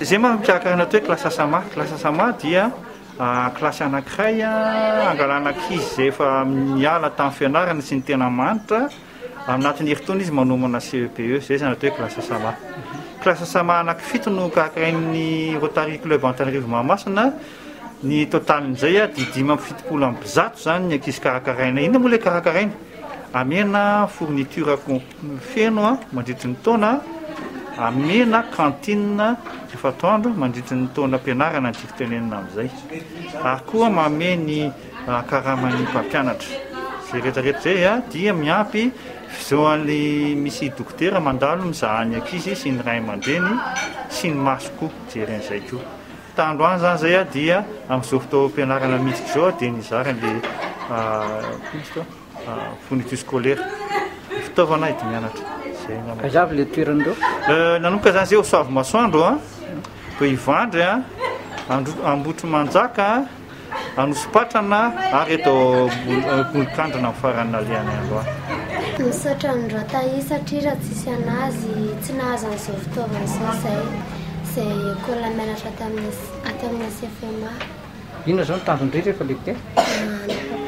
Izay moa mikarakara ny atao hoe classe Asama. Classe Asama dia kilasy anankiray angalana ankizy izay efa niala tamin'ny fianarana sy ny tena manitra. Anatin'ny herintaona izy manomana CEPE. Izay izany atao hoe classe Asama. Classe Asama anankifito no karakarain'ny Rotary Club Antananarivo Mahamasina. Ny totalin'izay dia 175 izany ny ankizy karakaraina. Inona moa ilay karakaraina? Amena fourniture feno mandritry ny taona, amena cantine rehefa atoandro mandritry ny taonam-pianarana ny tiako tenenina amin'izay. Ary koa manome ny karaman'ny mpampianatra. Izay rehetra rehetra izay dia miampy zao an'ilay misy dokotera mandalo mizaha ny ankizy sy ny ray aman-dreny sy ny maso koa jeren'izay koa. Tandroany izany izay dia amin'izao fotoam-pianarana miditra izao dia nizara an'ilay fourniture scolaire, fitaovana enti-mianatra. Izay angamba. Aiza avy ilay toerana ireo? Nanomboka izany izay ao Soavimasoandro, teo Ivandry, Ambohitrimanjaka, Anosipatrana ary eto Bolokandrina amin'ny farany nalehanay androany. Misaotra an'i Rotary satria raha tsisy anazy tsy nahazo an'izao fitaovana izao izay, izay école mianatra ato amin'ny ato amin'ny SFMA. Inona izao ny tanjon-dry rehefa lehibe? Hanao.